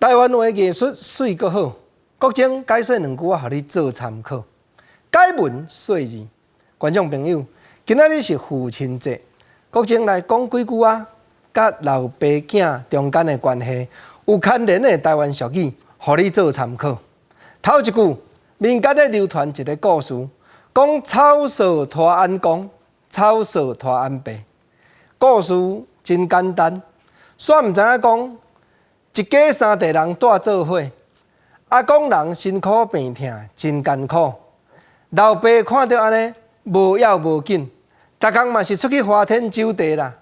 台灣話藝術媠閣好，國珍解說兩句仔，予你做參考。解文說字，觀眾朋友，今仔日是父親節，國珍來講幾句仔，佮老爸囝中間的關係有牽連的台灣俗語，予你做參考。頭一句，民間咧流傳一個故事，講草索拖絚公，草索拖絚爸。故事真簡單，煞毋知影講，一家三代人蹛做伙，阿公人辛苦病痛，真艱苦。老爸看著按呢，無要無緊，逐工嘛是出去花天酒地啦。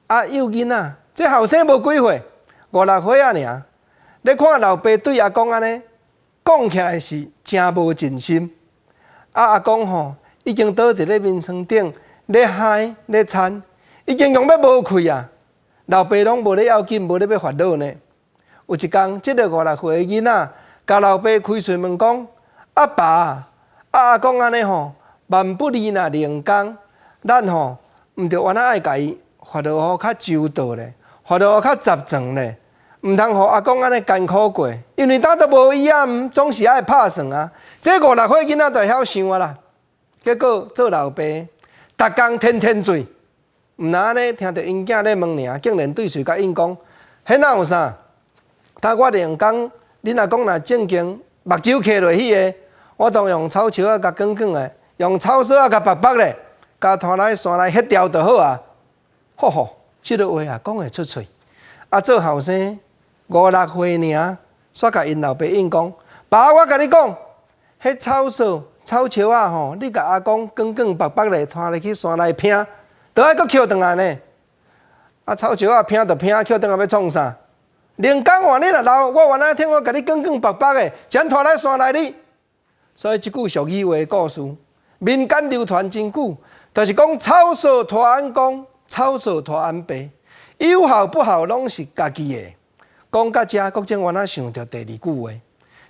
啊，幼囡仔，這後生無幾歲，五六歲仔爾。你看老爸對阿公按呢，講起來是誠無盡心。啊，阿公吼已經倒佇咧眠床頂咧嗨咧顫，已經用欲無氣啊。老爸攏無咧要緊，無咧欲煩惱呢。有一工，這个五六歲的囡仔，共老爸開喙問講：阿爸，啊阿公按呢吼，萬不利若靈工，咱吼毋著原來愛共伊煩惱予較周到咧，煩惱予較雜狀咧，毋通予阿公按呢艱苦過，因為當都無伊啊，毋總是愛拍算啊。這五六歲囡仔就會曉想啊啦。結果做老爸，逐工天天醉，毋若按呢聽著𪜶囝咧問爾，竟然對喙共應講：彼哪有啥？當我靈工，恁阿公若正經目睭磕落去的，我當用草梢仔共捲捲的，用草索仔共縛縛咧，共拖來山內彼掉就好啊。吼吼，這个話也講會出喙。啊，做後生五六歲爾，煞共𪜶老爸應講：爸，我共你講，彼草索、草梢仔吼，你共阿公捲捲縛縛咧，拖入去山內拚，都愛閣抾轉來呢。啊，草梢仔拚就拚，抾轉來欲創啥？靈工話你若老，我原來聽我共你捲捲縛縛的，怎拖來山內哩？所以這句俗語話故事，民間流傳真久，就是講草索拖絚公，草索拖絚爸，有好不好，攏是家己的。講到這，國珍原來想著第二句話，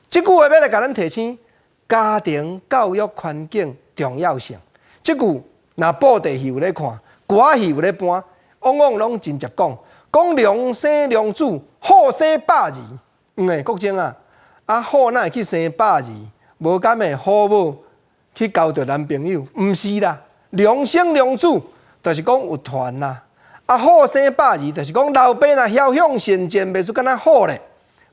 這句話欲來共咱提醒家庭教育環境重要性。這句若布袋戲有咧看，歌仔戲有咧搬，往往攏真捷講。講龍生龍子，虎生百兒。毋會國珍啊，啊虎哪會去生百兒？無敢會虎母去交著男朋友？毋是啦，龍生龍子，就是講有傳啦。啊，虎生百兒，就是講老爸若驍勇善戰，袂輸敢若虎咧。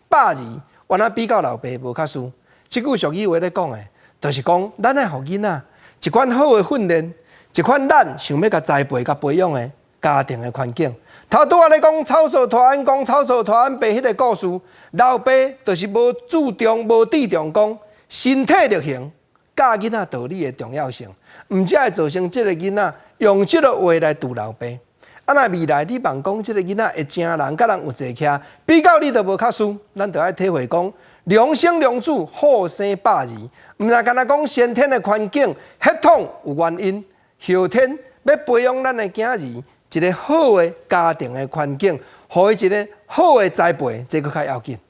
百兒原來比較老爸無較輸。這句俗語話咧講的，就是講咱愛予囡仔一款好的訓練，一款咱想欲共栽培、共培養的家庭的環境。頭拄仔咧講草索拖絚公、草索拖絚爸彼个故事，老爸就是無注重、無注重講身體力行教囡仔道理的重要性，毋才會造成這个囡仔用這个話來對老爸。啊，若未來你望講這个囡仔會成人，佮人有坐徛，比較你都無較輸，咱就愛體會講龍生龍子，虎生百兒，毋若干焦講先天的環境、血統有原因，後天欲培養咱的囝兒一个好的家庭的環境，予伊一个好的栽培，這閣較要緊。